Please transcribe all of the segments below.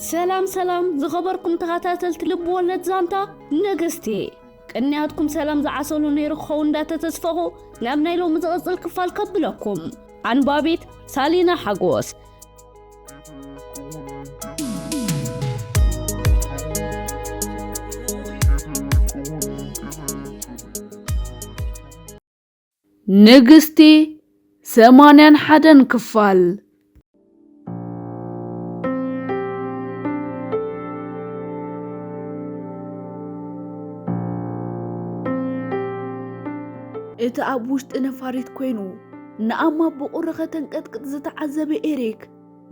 ሰላም ሰላም ዝኸበርኩም ተኸታተልቲ ልብ ወለድ ዛንታ ንግስቲ፣ ቅንያትኩም ሰላም ዝዓሰሉ ነይሩ ክኸውን እንዳተተስፈኹ ናብ ናይ ሎሚ ዝቕጽል ክፋል ከብለኩም። ኣንባቢት ሳሊና ሓጎስ። ንግስቲ ሰማንያን ሓደን ክፋል። እቲ ኣብ ውሽጢ ነፋሪት ኮይኑ ንኣማ ብቑሪ ከተንቀጥቅጥ ዝተዓዘበ ኤሪክ፣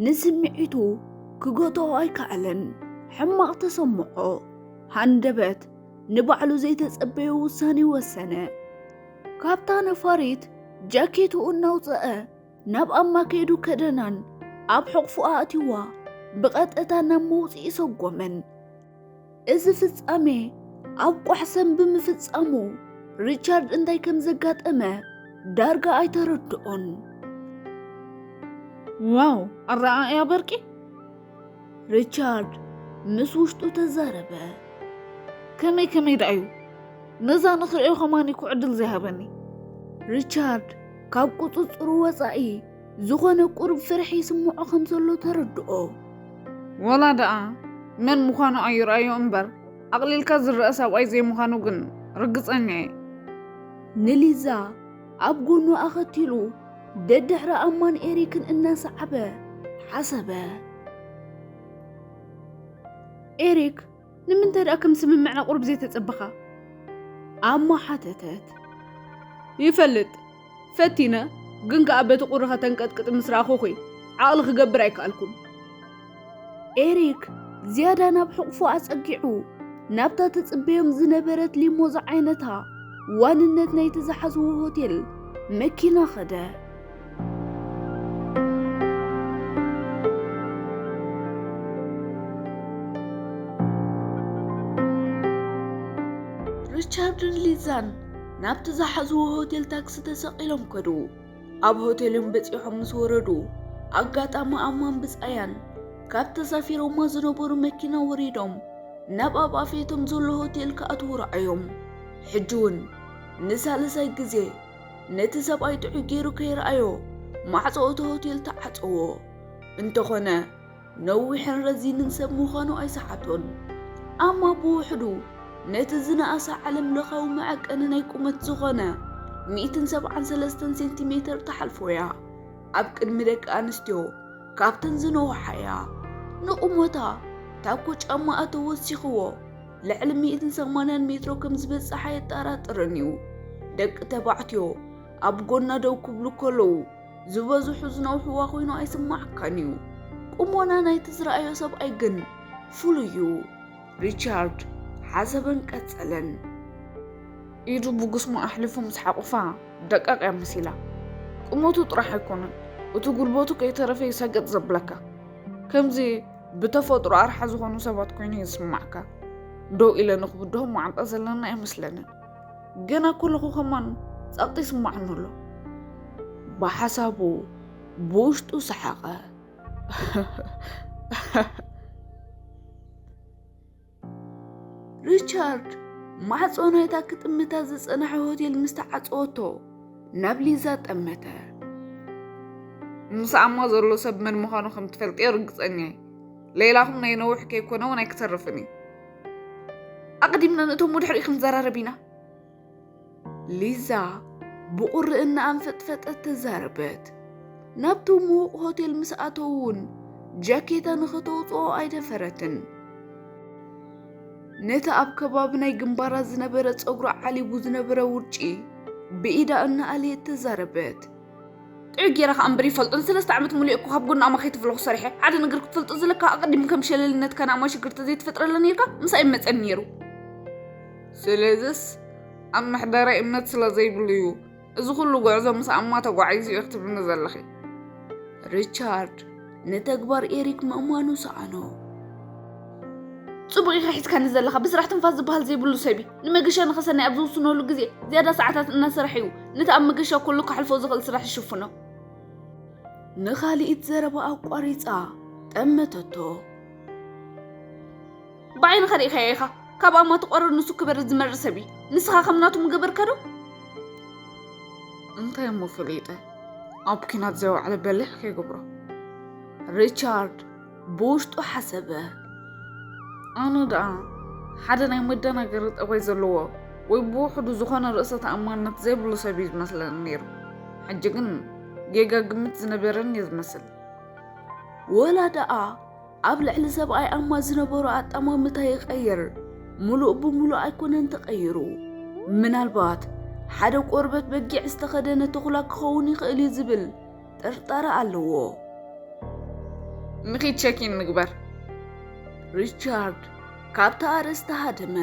ንስምዒቱ ክገትኦ ኣይከኣለን። ሕማቕ ተሰምዖ። ሃንደበት ንባዕሉ ዘይተጸበዮ ውሳኔ ወሰነ። ካብታ ነፋሪት ጃኬትኡ እናውጸአ ናብ ኣማ ከይዱ ከደናን ኣብ ሕቑፉ ኣእቲዋ ብቐጥታ ናብ መውጽኢ ሰጎመን። እዚ ፍጻሜ ኣብ ቋሕሰን ብምፍጻሙ ሪቻርድ እንታይ ከም ዘጋጠመ ዳርጋ ኣይተረድኦን። ዋው፣ ኣረኣእያ በርቂ! ሪቻርድ ምስ ውሽጡ ተዛረበ። ከመይ ከመይ ደኣ እዩ ነዛ ንኽርእዮ ከማን እኮ ዕድል ዘይሃበኒ። ሪቻርድ ካብ ቁጽጽሩ ወጻኢ ዝኾነ ቁሩብ ፍርሒ ይስምዖ ከም ዘሎ ተረድኦ። ወላ ደኣ መን ምዃኑ ኣይርኣዮ እምበር፣ ኣቕሊልካ ዝረኣ ሰብኣይ ዘይምዃኑ ግን ርግጸኛ እየ። ንሊዛ ኣብ ጎኑ ኣኸቲሉ ደድሕሪ ኣማን ኤሪክን እናሰዓበ ሓሰበ። ኤሪክ፣ ንምንታይ ደኣ ከም ስምምዕና ቁሩብ ዘይተጸበኻ? ኣማ ሓተተት። ይፈልጥ፣ ፈቲነ፣ ግን ከኣ በቲ ቁሪ ከተንቀጥቅጥ ምስ ረኣኹኺ ዓቕሊ ክገብር ኣይከኣልኩን። ኤሪክ ዝያዳ ናብ ሕቑፉ ኣጸጊዑ፣ ናብታ ትጽበዮም ዝነበረት ሊሞ ዝዓይነታ ዋንነት ናይቲ ዝሓዝዎ ሆቴል መኪና ኸደ። ሪቻርድን ሊዛን ናብቲ ዝሓዝዎ ሆቴል ታክሲ ተሰቒሎም ከዱ። ኣብ ሆቴሎም በጺሖም ምስ ወረዱ፣ ኣጋጣሚ ኣማን ብጻያን ካብ ተሳፊሮማ ዝነበሩ መኪና ወሪዶም ናብ ኣብ ኣፍየቶም ዘሎ ሆቴል ክኣትዉ ረኣዮም። ሕጂ እውን ንሳልሳይ ግዜ ነቲ ሰብኣይ ጥዑይ ገይሩ ከይረኣዮ ማዕጾ እቲ ሆቴል ተዓጸዎ። እንተኾነ ነዊሕን ረዚንን ሰብ ምዃኑ ኣይሰሓቶን። ኣማ ብውሕዱ ነቲ ዝነኣሰ ዓለም ለኻዊ መዐቀኒ ናይ ቁመት ዝኾነ ሚእትን ሰብዓን ሰለስተን ሴንቲሜተር ትሓልፎ እያ። ኣብ ቅድሚ ደቂ ኣንስትዮ ካብተን ዝነውሓ እያ። ንቑመታ ታኮ ጫማኣ ተወሲኽዎ ልዕሊ ሚእትን ሰማንያን ሜትሮ ከም ዝበጽሕ ኣየጠራጥርን እዩ። ደቂ ተባዕትዮ ኣብ ጎና ደው ክብሉ ከለዉ ዝበዝሑ ዝነውሕዋ ኮይኑ ኣይስማዓካን እዩ። ቁሞና ናይቲ ዝረኣዮ ሰብኣይ ግን ፍሉይ እዩ። ሪቻርድ ሓሰበን ቀጸለን። ኢዱ ብጉስሙ ኣሕሊፉ ምስ ሓቑፋ ደቃቕ እያ መሲላ። ቁመቱ ጥራሕ ኣይኮነን፣ እቲ ጉልበቱ ከይተረፈ እዩ ሰገጥ ዘብለካ። ከምዚ ብተፈጥሮ ኣርሓ ዝኾኑ ሰባት ኮይኑ እዩ ዝስማዓካ። ደው ኢለ ንኽብድሆ ማዕንጣ ዘለና ኣይመስለንን። ገና ከለኹ ከማን ጸቕጢ ይስማዓኒ ኣሎ። ብሓሳቡ ብውሽጡ ሰሓቐ። ሪቻርድ ማዕጾ ናይታ ክጥምታ ዝጸንሐ ሆቴል ምስ ተዓጸወቶ ናብ ሊዛ ጠመተ። ምስ ኣማ ዘሎ ሰብ መን ምዃኑ ከም ትፈልጥዮ ርግጸኛ እየ። ሌላኹም ናይ ነዊሕ ከይኮነ እውን ኣይክተርፍን እዩ። ኣቐዲምና ንእቶም ወድሕሪኡ ክንዘራረብ ኢና። ሊዛ ብቑሪ እናኣንፈጥፈጠት ተዛረበት። ናብቲ ምዉቕ ሆቴል ምስ ኣተዉ እውን ጃኬታ ንኽተውጽኦ ኣይደፈረትን። ነቲ ኣብ ከባቢ ናይ ግንባራ ዝነበረ ጸጉራ ዓሊቡ ዝነበረ ውርጪ ብኢዳ እናኣለየት ተዛረበት። ጥዑይ ጌራ ከኣ እምበር ይፈልጦን። ሰለስተ ዓመት ሙሉእ እኮ ካብ ጎኒ ኣማ ከይትፍለኹ ሰሪሐ። ሓደ ነገር ክትፈልጦ ዘለካ ኣቐዲሙ ከም ሸለልነትካ ንኣማ ሽግር ተዘይትፈጥረላ ነይርካ፣ ምሳይ መጸኒ ነይሩ። ስለዝስ ኣብ ምሕደራይ እምነት ስለ ዘይብሉ እዩ። እዚ ኩሉ ጉዕዞ ምስ ኣማ ተጓዒዙ እዩ ክትብልኒ ዘለኺ። ሪቻርድ ንተግባር ኤሪክ ምእማኑ ሰኣኖ። ጽቡቕ ኢኻ ሒዝካኒ ዘለኻ፣ ብስራሕ ትንፋስ ዝበሃል ዘይብሉ ሰብ እዩ። ንመገሻ ንኸሰናይ ኣብ ዝውስነሉ ግዜ ዝያዳ ሰዓታት እናሰርሐ እዩ ነቲ ኣብ መገሻ ኩሉ ክሓልፎ ዝኽእል ስራሕ ዝሽፍኖ። ንኻልኢት ዘረባ ኣቋሪጻ ጠመተቶ። ብዓይንኻ ርኢኻዮ ኢኻ። ካብ ኣማ ትቆርር ንሱ ክበርድ ዝመርጽ ሰብ እዩ። ንስኻ ከም ናቱ ምገበርካ ዶ? እንታይ እሞ ፈሊጠ? ኣብ ኲናት ዘይወዓለ በሊሕ ከይገብሮ። ሪቻርድ ብውሽጡ ሓሰበ። ኣነ ደኣ ሓደ ናይ መደናገሪ ጠባይ ዘለዎ ወይ ብውሕዱ ዝኾነ ርእሰ ተኣማንነት ዘይብሉ ሰብ እዩ ዝመስለኒ ነይሩ። ሕጂ ግን ጌጋ ግምት ዝነበረኒ እዩ ዝመስል። ወላ ደኣ ኣብ ልዕሊ ሰብኣይ ኣማ ዝነበሮ ኣጠማምታ ይቐይር፣ ምሉእ ብምሉእ ኣይኮነን ተቐይሩ። ምናልባት ሓደ ቆርበት በጊዕ ዝተኸደነ ተኹላ ክኸውን ይኽእል እዩ ዝብል ጥርጣረ ኣለዎ። ንኺድ ቸኪን ንግበር። ሪቻርድ ካብቲ ኣርእስቲ ሃደመ።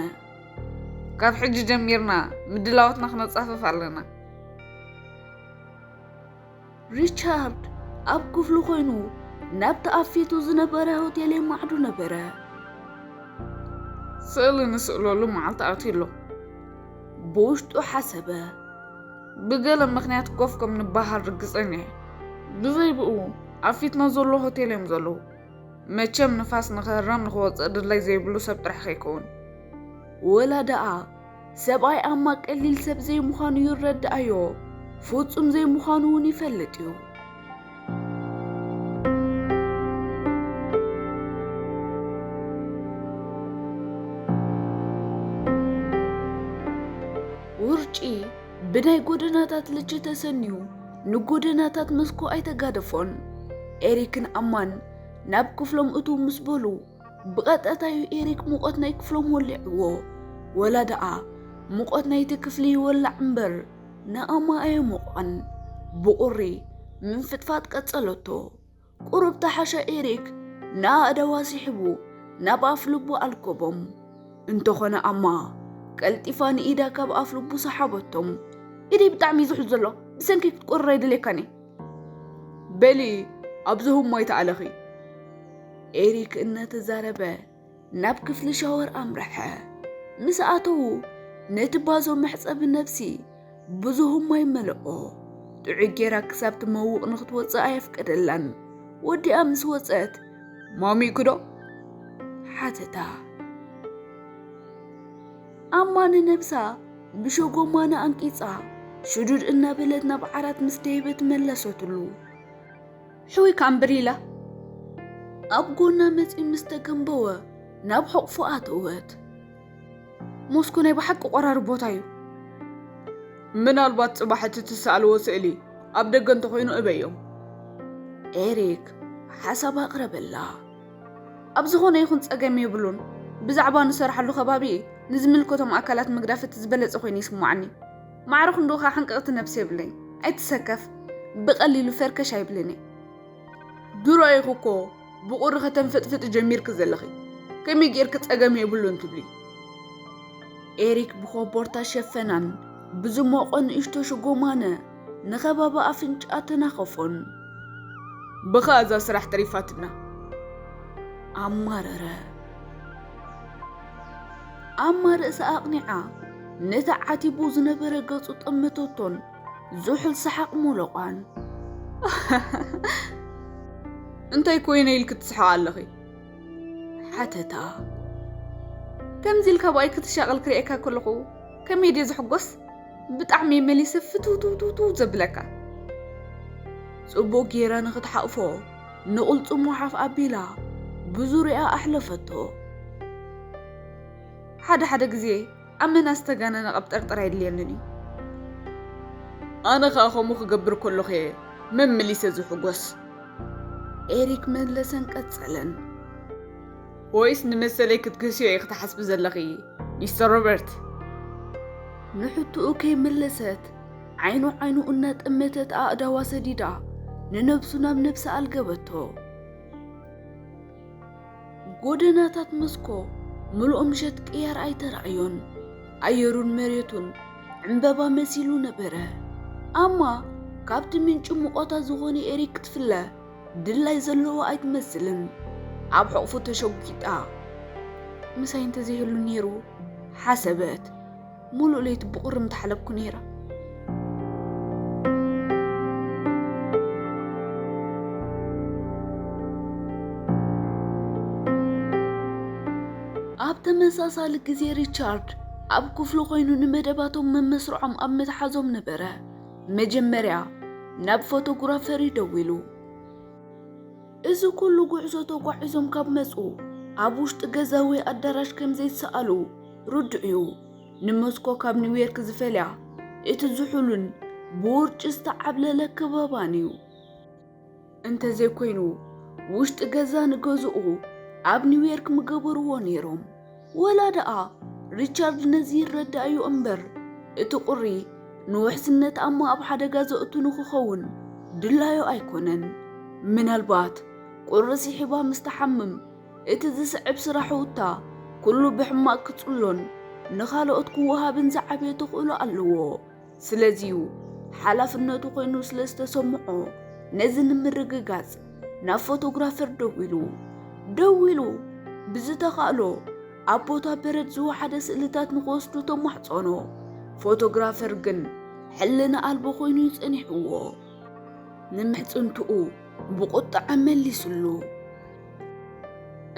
ካብ ሕጂ ጀሚርና ምድላዋትና ክነጻፍፍ ኣለና። ሪቻርድ ኣብ ክፍሉ ኮይኑ ናብቲ ኣብ ፊቱ ዝነበረ ሆቴል የማዕዱ ነበረ። ስእሊ ንስእለሉ መዓልቲ ኣትዩ ኣሎ። ብውሽጡ ሓሰበ። ብገለ ምኽንያት ኮፍ ከም ንበሃል ርግጸኛ እየ። ብዘይ ብኡ ኣብ ፊትና ዘሎ ሆቴል እዮም ዘለዉ። መቸም ንፋስ ንኽህረም ንኽወጽእ ድላይ ዘይብሉ ሰብ ጥራሕ ከይከውን። ወላ ደኣ ሰብኣይ ኣማ ቀሊል ሰብ ዘይምዃኑ ይረድኣዮ፣ ፍጹም ዘይምዃኑ እውን ይፈልጥ እዩ። ውርጪ ብናይ ጎደናታት ልጂ ተሰንዩ ንጎደናታት መስኮ ኣይተጋደፎን። ኤሪክን ኣማን ናብ ክፍሎም እትው ምስ በሉ፣ ብቐጥታ እዩ ኤሪክ ሙቐት ናይ ክፍሎም ወሊዕዎ። ወላ ደኣ ሙቐት ናይቲ ክፍሊ ይወላዕ እምበር፣ ንኣማ ኣየሞቐን። ብቑሪ ምንፍጥፋጥ ቀጸለቶ። ቁሩብ ተሓሻ ኤሪክ ንኣእዳዋ ስሒቡ ናብ ኣፍ ልቡ ኣልከቦም። እንተኾነ ኣማ ቀልጢፋ ንኢዳ ካብ ኣፍ ልቡ ሰሓበቶም። ኢደይ ብጣዕሚ እዩ ዝሑል ዘሎ፣ ብሰንኪ ክትቆርር ኣይደልየካን እየ። በሊ ኣብዚ ህሞይ ተኣለኺ። ኤሪክ እናተዛረበ ናብ ክፍሊ ሻወር ኣምርሐ። ምስ ኣተዉ ነቲ ባዞ መሕጸቢ ነብሲ ብዙህ ማይ መልኦ። ጥዑይ ጌራ ክሳብ ትመውቕ ንኽትወጽእ ኣየፍቀደላን። ወዲኣ ምስ ወጸት፣ "ማሚእኪ ዶ?" ሓተታ። ኣማ ንነብሳ ብሸጎማና ኣንቂጻ፣ ሽዱድ እናበለት ናብ ዓራት ምስ ደየበት መለሰትሉ። ሕውይ ከኣ እምብር ኢላ ኣብ ጎና መጺኡ ምስ ተገንበወ፣ ናብ ሕቑፉ ኣተወት። ሞስኮ ናይ ብሓቂ ቆራሪ ቦታ እዩ። ምናልባት ጽባሕ እቲ ትሰኣልዎ ስእሊ ኣብ ደገ እንተኾይኑ እበዮም። ኤሪክ ሓሳብ ኣቕረበላ። ኣብ ዝኾነ ይኹን ጸገም የብሉን። ብዛዕባ ንሰርሓሉ ከባቢ ንዝምልከቶም ኣካላት ምግዳፍ እቲ ዝበለጸ ኮይኑ ይስምዓኒ። ማዕረ ክንድኡ ከኣ ሕንቅቕቲ ነብሲ የብለይን። ኣይትሰከፍ፣ ብቐሊሉ ፈርከሽ ኣይብልን እየ። ድሮ ኢኺ እኮ ብቑሪ ከተንፈጥፍጢ ጀሚርኪ ዘለኺ። ከመይ ጌርኪ ጸገም የብሉን ትብሊ? ኤሪክ ብኮቦርታ ሸፈናን ብዝሞቖ ንእሽቶ ሽጎማነ ንኸባቢ ኣፍንጫኣ ተናኸፎን። ብኻ እዛ ስራሕ ተሪፋትና። ኣማረረ። ኣማ ርእሳ ኣቕኒዓ ነቲ ዓቲቡ ዝነበረ ገጹ ጠመተቶን ዝሑል ሰሓቕ ሞለቋን። እንታይ ኮይነ ኢልኪ ትስሕቂ ኣለኺ? ሓተታ። ከምዚ ኢልካ ብኣይ ክትሻቐል ክርእየካ ከለኹ ከመይ ድየ ዝሕጎስ? ብጣዕሚ እየ መሊሰ ፍትውትውትውትው ዘብለካ። ጽቡቕ ጌራ ንኽትሓቕፎ ንቕልጽሙ ሓፍ ኣቢላ ብዙርያ ኣሕለፈቶ። ሓደ ሓደ ግዜ ኣመና ዝተጋነነ ቀብጠርጠር ኣይድልየንን እዩ። ኣነ ኸኣ ከምኡ ክገብር ከለኹ እየ መመሊሰ ዝሕጎስ። ኤሪክ መለሰን ቀጸለን። ወይስ ንመሰለይ ክትግህስዮ ኢኺ ትሓስቢ ዘለኺ ሚስተር ሮበርት? ንሕቶኡ ከይመለሰት ዓይኑ ዓይኑ እናጠመተት ኣእዳዋ ሰዲዳ ንነብሱ ናብ ነብሲ ኣልገበቶ። ጎደናታት መስኮ ምሉእ ምሸት ቅያር ኣይተራእዮን። ኣየሩን መሬቱን ዕምበባ መሲሉ ነበረ። ኣማ ካብቲ ምንጪ ሙቐታ ዝኾነ ኤሪክ ክትፍለ ድላይ ዘለዎ ኣይትመስልን። ኣብ ሕቑፉ ተሸጒጣ፣ "ምሳይ እንተዘይህሉ ነይሩ" ሓሰበት። ምሉእ ለይቲ ብቑሪ ምተሓለብኩ ነይረ። ኣብ ተመሳሳሊ ግዜ ሪቻርድ ኣብ ክፍሉ ኮይኑ ንመደባቶም መመስርዖም ኣብ ምትሓዞም ነበረ። መጀመርያ ናብ ፎቶግራፈር እዩ ደዊሉ። እዚ ኩሉ ጉዕዞ ተጓዒዞም ካብ መጹ ኣብ ውሽጢ ገዛ ወይ ኣዳራሽ ከም ዘይሰኣሉ ርዱእ እዩ። ንሞስኮ ካብ ኒውዮርክ ዝፈልያ እቲ ዝሑሉን ብውርጭ ዝተዓብለለ ከባባን እዩ። እንተዘይኮይኑ ውሽጢ ገዛ ንገዝኡ ኣብ ኒውዮርክ ምገበርዎ ነይሮም። ወላ ደኣ ሪቻርድ ነዚ ይረዳእዩ እምበር፣ እቲ ቁሪ ንውሕስነት ኣማ ኣብ ሓደጋ ዘእቱ ንክኸውን ድላዩ ኣይኮነን። ምናልባት ቁሪ ስሒባ ምስ ትሓምም፣ እቲ ዝስዕብ ስራሕውታ ኩሉ ብሕማቕ ክጽሎን ንኻልኦት ክወሃብን ዝዓበየ ተኽእሎ ኣለዎ። ስለዚዩ ሓላፍነቱ ኮይኑ ስለ ዝተሰምዖ፣ ነዚ ንምርግጋጽ ናብ ፎቶግራፈር ደዊሉ። ደዊሉ ብዝተኻእሎ ኣብ ቦታ በረድ ዝወሓደ ስእልታት ንክወስዱ ተማሕጸኖ። ፎቶግራፈር ግን ሕልና ኣልቦ ኮይኑ እዩ ጸኒሕዎ። ንምሕጽንትኡ ብቁጥዐ መሊስሉ።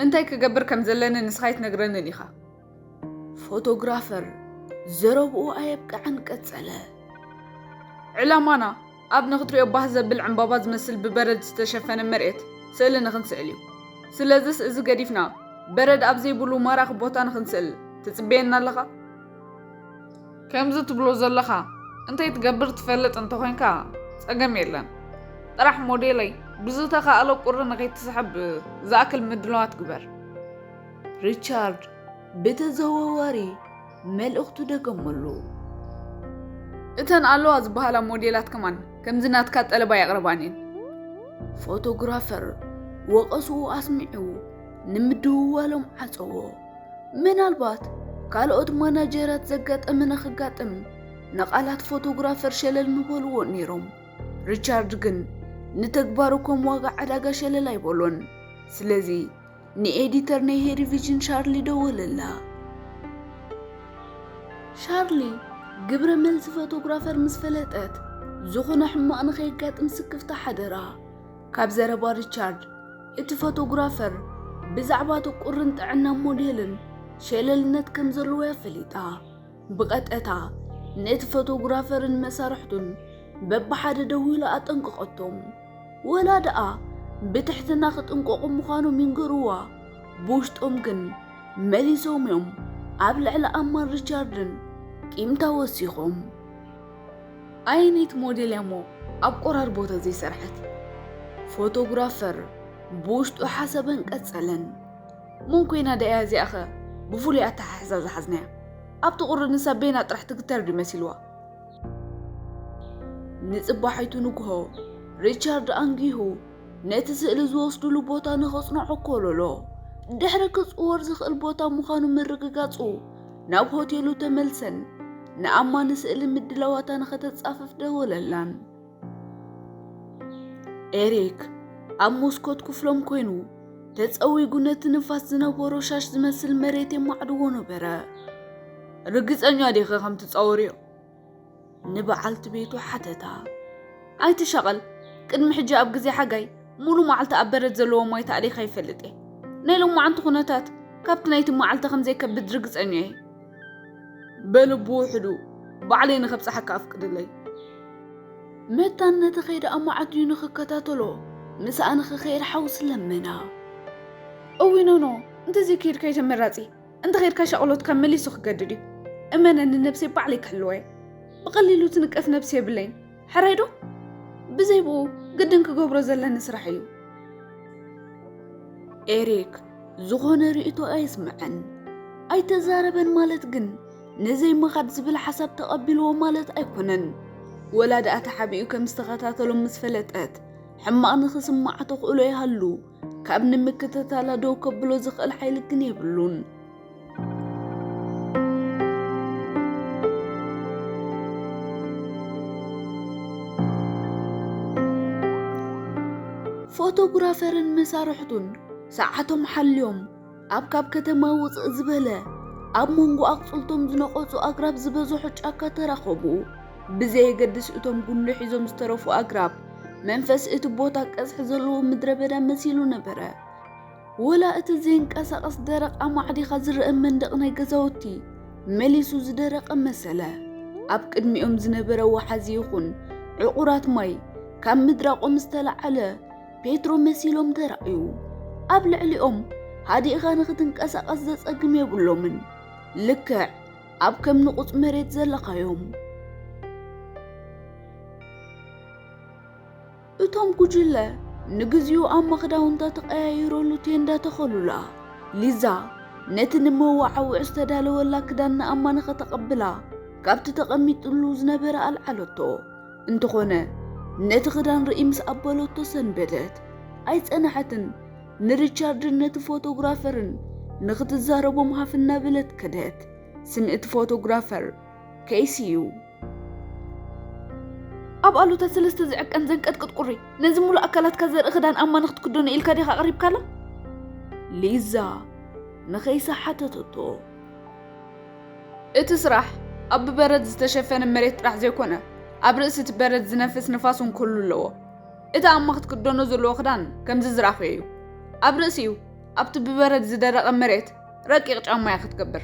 እንታይ ክገብር ከም ዘለኒ ንስኻ ኣይትነግረንን ኢኻ። ፎቶግራፈር ዘረብኡ ኣየብቅዐን ቀጸለ። ዕላማና ኣብ ንኽትሪኦ ባህ ዘብል ዕምባባ ዝመስል ብበረድ ዝተሸፈነ መሬት ስእሊ ንኽንስእል እዩ። ስለዝስ እዚ ገዲፍና በረድ ኣብ ዘይብሉ ማራኺ ቦታ ንኽንስእል ትጽበየና ኣለኻ? ከምዚ ትብሎ ዘለኻ እንተይትገብር ትፈልጥ እንተኾይንካ ጸገም የለን። ጥራሕ ሞዴለይ ብዝተኻእሎ ቁሪ ንኸይትስሕብ ዝኣክል ምድላዋት ግበር። ሪቻርድ ብተዘዋዋሪ መልእኽቱ ደገመሉ። እተን ኣለዋ ዝበሃላ ሞዴላት ከማን ከምዚ ናትካ ጠለባ የቕርባን እየን። ፎቶግራፈር ወቐስኡ ኣስሚዑ ንምድውዋሎም ዓጸዎ። ምናልባት ካልኦት ማናጀራት ዘጋጠመ ንኽጋጥም ንቓላት ፎቶግራፈር ሸለል ምበልዎ ነይሮም። ሪቻርድ ግን ንተግባሩ ከም ዋጋ ዕዳጋ ሸለል ኣይበሎን። ስለዚ ንኤዲተር ናይ ሄሪ ቪዥን ሻርሊ ደወለላ። ሻርሊ ግብረ መልሲ ፎቶግራፈር ምስ ፈለጠት፣ ዝኾነ ሕማቕ ንኸየጋጥም ስክፍታ ሓደራ። ካብ ዘረባ ሪቻርድ፣ እቲ ፎቶግራፈር ብዛዕባ እቲ ቁርን ጥዕና ሞዴልን ሸለልነት ከም ዘለዎ እያ ፈሊጣ። ብቐጥታ ነቲ ፎቶግራፈርን መሳርሕቱን በብሓደ ደዊሉ ኣጠንቀቐቶም። ወላ ደኣ ብትሕትና ክጥንቀቑ ምዃኖም ይንገርዋ፣ ብውሽጦም ግን መሊሶም እዮም ኣብ ልዕሊ ኣማን ሪቻርድን ቂምታ ወሲኾም። ኣየነይቲ ሞዴል እያ እሞ ኣብ ቆራር ቦታ ዘይሰርሐት? ፎቶግራፈር ብውሽጡ ሓሰበን ቀጸለን። መን ኮይና ደኣ እዚኣኸ ብፍሉይ ኣተሓሕዛ ዝሓዝናያ? ኣብቲ ቁሪ ንሳ በይና ጥራሕ ትግተር ድዩ መሲልዋ? ንጽባሒቱ ንግሆ ሪቻርድ ኣንጊሁ ነቲ ስእሊ ዝወስድሉ ቦታ ንኸጽንዖ ኮለሎ። ድሕሪ ክጽወር ዝኽእል ቦታ ምዃኑ ምርግጋጹ ናብ ሆቴሉ ተመልሰን ንኣማ ንስእሊ ምድላዋታ ንኸተጻፍፍ ደወለላን። ኤሪክ ኣብ መስኮት ክፍሎም ኮይኑ ተጸዊጉ ነቲ ንፋስ ዝነበሮ ሻሽ ዝመስል መሬት የማዕድዎ ነበረ። ርግጸኛ ዲኺ ከም ትጻወርዮ? ንበዓልቲ ቤቱ ሓተታ። ኣይትሻቐል፣ ቅድሚ ሕጂ ኣብ ግዜ ሓጋይ ሙሉ መዓልቲ ኣብ በረድ ዘለዎ ማይ ተኣሊኻ ይፈልጥ እየ። ናይ ሎማዓንቲ ኩነታት ካብቲ ናይቲ መዓልቲ ከም ዘይከብድ ርግጸኛ እየ። በልቡ ውሕዱ ባዕለይ ንኸብጽሓካ ኣፍቅድለይ። መታን ነቲ ከይዲ ኣማዕድዩ ንኽከታተሎ ምስኣ ንኽኸይድ ሓውስ ለመና። እዊ ኖኖ፣ እንተዘይከይድካ እዩ ተመራጺ። እንተ ኸይድካ ሻቕሎትካ መሊሱ ክገድድ እዩ። እመነኒ፣ ነብሰይ ባዕለይ ክሕልዋ እየ። ብቐሊሉ ትንቀፍ ነብሲ የብለይን። ሕራይ ዶ? ብዘይ ብኡ ግድን ክገብሮ ዘለኒ ስራሕ እዩ። ኤሪክ ዝኾነ ርእይቶ ኣየስምዐን። ኣይተዛረበን ማለት ግን ንዘይምኻድ ዝብል ሓሳብ ተቐቢልዎ ማለት ኣይኮነን። ወላ ደኣ ተሓቢኡ ከም ዝተኸታተሎም ምስ ፈለጠት ሕማቕ ንኽስምዓ ተኽእሎ ይሃሉ፣ ካብ ንምክትታላ ደው ከብሎ ዝኽእል ሓይሊ ግን የብሉን። ፎቶግራፈርን መሳርሕቱን ሰዓቶም ሓልዮም ኣብ ካብ ከተማ ውፅእ ዝበለ ኣብ መንጎ ኣቕፅልቶም ዝነቐፁ ኣግራብ ዝበዝሖ ጫካ ተራኸቡ። ብዘየገድስ እቶም ጉንዲ ሒዞም ዝተረፉ ኣግራብ መንፈስ እቲ ቦታ ቀዝሒ ዘለዎ ምድረ በዳ መሲሉ ነበረ። ወላ እቲ ዘይንቀሳቐስ ደረቕ ኣማዕዲኻ ዝረአ መንደቕ ናይ ገዛውቲ መሊሱ ዝደረቐ መሰለ። ኣብ ቅድሚኦም ዝነበረ ወሓዚ ይኹን ዕቑራት ማይ ካብ ምድራቖም ዝተላዓለ ፔትሮ መሲሎም ተራእዩ። ኣብ ልዕሊኦም ሃዲእኻ ንኽትንቀሳቐስ ዘጸግም የብሎምን። ልክዕ ኣብ ከም ንቑጽ መሬት ዘለኻዮም። እቶም ጉጅለ ንግዚኡ ኣብ መኽዳውንታ ተቐያይረሉ ቴንዳ ተኸሉላ። ሊዛ ነቲ ንመዋዓውዒ ዝተዳለወላ ክዳን ንኣማ ንኸተቐብላ ካብቲ ተቐሚጥሉ ዝነበረ ኣልዓለቶ። እንተኾነ ነቲ ክዳን ርኢ ምስ ኣበለቶ ሰንበደት። ኣይጸንሐትን። ንሪቻርድን ነቲ ፎቶግራፈርን ንኽትዛረቦም ሃፍ እናበለት ከደት። ስም እቲ ፎቶግራፈር ኬይሲ እዩ። ኣብ ኣሉታ ሰለስተ ዝዕቀን ዘንቀጥቅጥ ቁሪ፣ ነዚ ሙሉእ ኣካላትካ ዘርኢ ክዳን ኣማ ንኽትክደኖ ኢልካ ዲኻ ኣቕሪብካላ? ሊዛ ንኸይሳ ሓተተቶ። እቲ ስራሕ ኣብ ብበረድ ዝተሸፈነ መሬት ጥራሕ ዘይኮነ፣ ኣብ ርእሲ እቲ በረድ ዝነፍስ ንፋስ እውን ክህሉ ኣለዎ። እቲ ኣማ ክትክደኖ ዘለዎ ክዳን ከምዚ ዝረኣኹዮ እዩ። ኣብ ርእሲኡ ኣብቲ ብበረድ ዝደረቐ መሬት ረቂቕ ጫማ እያ ክትገብር።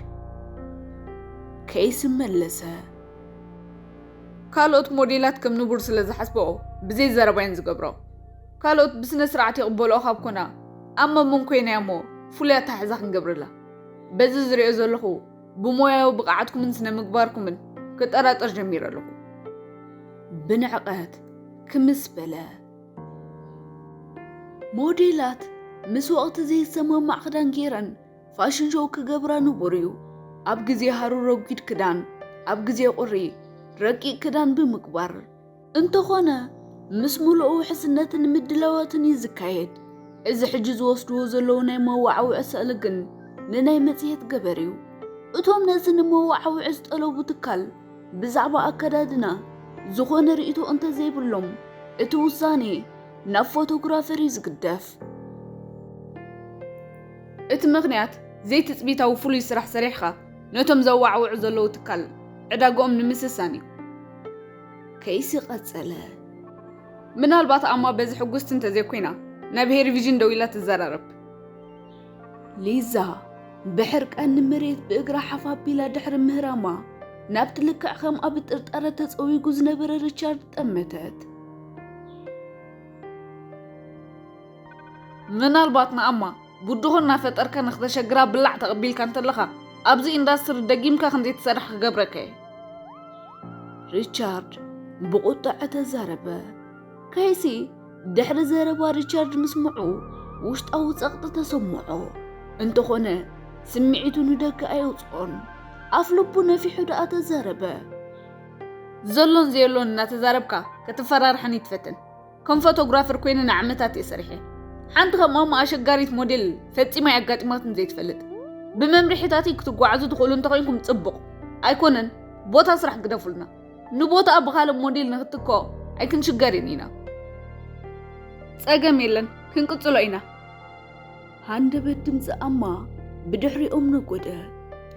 ኬይሲ መለሰ። ካልኦት ሞዴላት ከም ንቡር ስለ ዝሓስበኦ ብዘይ ዘረባ እየን ዝገብሮ። ካልኦት ብስነ ስርዓት ይቕበልኦ ካብ ኮና፣ ኣማ መን ኮይና እያ እሞ ፍሉይ ኣተሓሕዛ ክንገብረላ? በዚ ዝሪኦ ዘለኹ ብሞያዊ ብቕዓትኩምን ስነ ምግባርኩምን ክጠራጠር ጀሚረ ኣለኹ። ብንዕቐት ክምስ በለ። ሞዴላት ምስ ወቕቲ ዘይሰማማዕ ክዳን ገይረን ፋሽን ሾው ክገብራ ንቡር እዩ። ኣብ ግዜ ሃሩር ረጒድ ክዳን፣ ኣብ ግዜ ቁሪ ረቂቕ ክዳን ብምግባር። እንተኾነ ምስ ምሉእ ውሕስነትን ምድላዋትን እዩ ዝካየድ። እዚ ሕጂ ዝወስድዎ ዘለዉ ናይ መወዓውዒ ስእሊ ግን ንናይ መጽሔት ገበር እዩ። እቶም ነዚ ንመወዓውዒ ዝጠለቡ ትካል ብዛዕባ ኣከዳድና ዝኾነ ርእይቶ እንተዘይብሎም፣ እቲ ውሳኔ ናብ ፎቶግራፈር እዩ ዝግደፍ። እቲ ምኽንያት ዘይትጽቢታዊ ፍሉይ ስራሕ ሰሪሕኻ ነቶም ዘወዓውዑ ዘለዉ ትካል ዕዳግኦም ንምስሳን እዩ። ኬይሲ ቀጸለ። ምናልባት ኣማ በዚ ሕጉስቲ እንተዘይኮይና ናብ ሄሪ ቪዥን ደዊላ ትዘራረብ። ሊዛ ብሕርቃን ንመሬት ብእግራ ሓፍ ኣቢላ ድሕሪ ምህራማ ናብቲ ልክዕ ከምኣ ብጥርጣረ ተጸዊጉ ዝነበረ ሪቻርድ ጠመተት። ምናልባት ንኣማ ብድኹ እናፈጠርካ ንኽተሸግራ ብላዕ ተቐቢልካ እንተለኻ፣ ኣብዚ ኢንዳስትሪ ደጊምካ ከም ዘይትሰርሕ ክገብረካ እየ። ሪቻርድ ብቑጥዐ ተዛረበ። ኬይሲ ድሕሪ ዘረባ ሪቻርድ ምስምዑ ውሽጣዊ ጸቕጢ ተሰምዖ። እንተኾነ ስምዒቱ ንደገ ኣየውጽኦን። ኣፍ ልቡ ነፊሑ ደኣ ተዛረበ። ዘሎን ዘየሎን እናተዛረብካ ከተፈራርሐኒ ትፈትን። ከም ፎቶግራፈር ኮይነ ንዓመታት እየ ሰሪሐ። ሓንቲ ከም ኣማ ኣሸጋሪት ሞዴል ፈጺማ ኣጋጢማትኒ ዘይትፈልጥ። ብመምርሒታተይ ክትጓዓዙ ትኽእሉ እንተኾይንኩም ጽቡቕ። ኣይኮነን፣ ቦታ ስራሕ ግደፉልና። ንቦታኣ ብኻልእ ሞዴል ንኽትክኦ ኣይክንሽገርን ኢና። ጸገም የለን፣ ክንቅጽሎ ኢና። ሃንደበት ድምጺ ኣማ ብድሕሪኦም ነጎደ።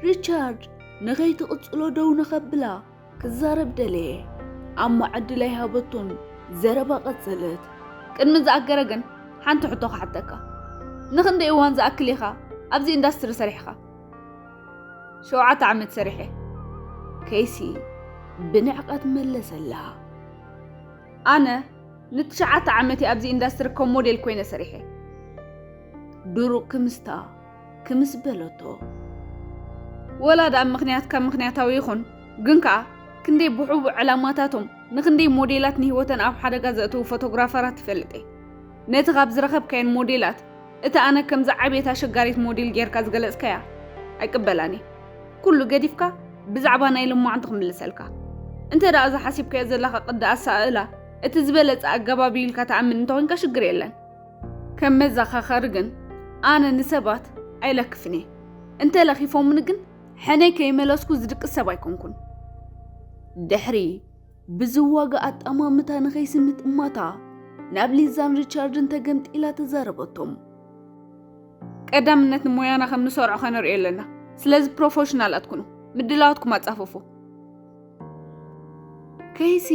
ሪቻርድ ንኸይትቕጽሎ ደው ንኸብላ ክዛረብ ደለየ። ኣማ ዕድል ኣይሃበቶን፣ ዘረባ ቀጸለት። ቅድሚ ዝኣገረ ግን ሓንቲ ሕቶ ክሓተካ። ንኽንደይ እዋን ዝኣክል ኢኻ ኣብዚ ኢንዳስትሪ ሰሪሕኻ? ሸውዓተ ዓመት ሰሪሐ። ኬይሲ ብንዕቀት መለሰላ። ኣነ ንትሽዓተ ዓመት እየ ኣብዚ ኢንዳስትሪ ከም ሞዴል ኮይነ ሰሪሐ። ድሩቕ ክምስታ ክምስ በለቶ። ወላ ደኣ ምኽንያትካ ምኽንያታዊ ይኹን፣ ግን ከኣ ክንደይ ብሕቡእ ዕላማታቶም ንኽንደይ ሞዴላት ንህይወተን ኣብ ሓደጋ ዘእተዉ ፎቶግራፈራት ይፈልጥ እየ። ነቲ ካብ ዝረኸብካየን ሞዴላት፣ እቲ ኣነ ከምዚ ዓብየት ኣሸጋሪት ሞዴል ጌርካ ዝገለጽካያ ኣይቅበላን እየ። ኩሉ ገዲፍካ ብዛዕባ ናይ ልማዕንቲ ክምልሰልካ። እንተ ደኣ እዛ ሓሲብካዮ ዘለኻ ቅዲ ኣሰኣእላ እቲ ዝበለጸ ኣገባብ እዩ ኢልካ ትኣምን እንተኾይንካ ሽግር የለን። ከም መዘኻኸሪ ግን ኣነ ንሰባት ኣይለክፍን እየ። እንተ ለኺፎምኒ ግን ሕነይ ከይመለስኩ ዝድቅስ ሰብ ኣይኮንኩን። ድሕሪ ብዝዋጋ ኣጠማምታ ንኸይስምጥ እማታ ናብ ሊዛን ሪቻርድን ተገምጢላ ተዛረበቶም። ቀዳምነት ንሞያና ከም ንሰርዖ ከነርእዮ ኣለና። ስለዚ ፕሮፌሽናላት ኩኑ፣ ምድላዋትኩም ኣጻፍፉ። ኬይሲ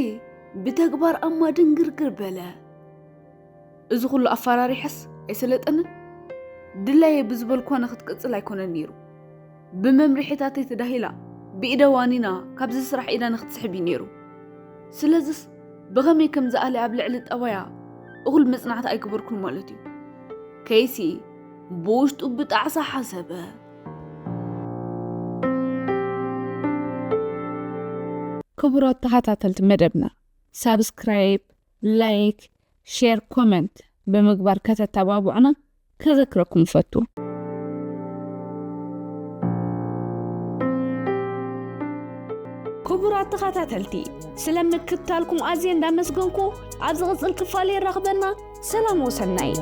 ብተግባር ኣማ ድንግርግር በለ። እዚ ኩሉ ኣፈራሪሐስ ኣይሰለጠንን? ድላየ ብዝበልኳ ንክትቅጽል ኣይኮነን ነይሩ። ብመምርሒታተይ ተዳሂላ ብኢደ ዋኒና ካብዚ ስራሕ ኢዳ ንክትስሕብ እዩ ነይሩ። ስለዚስ ብኸመይ ከም ዝኣለየ ኣብ ልዕሊ ጠባያ እኹል መጽናዕቲ ኣይገበርኩን ማለት እዩ። ከይሲ ብውሽጡ ብጣዕሳ ሓሰበ። ክቡራት ተኸታተልቲ መደብና ሳብስክራይብ፣ ላይክ፣ ሼር፣ ኮመንት ብምግባር ከተተባብዑና ከዘክረኩም እፈቱ። ክቡራት ተኸታተልቲ ስለ ምክትታልኩም ኣዝየ እንዳመስገንኩ ኣብ ዝቕጽል ክፋል የራኽበና። ሰላም ወሰናይ።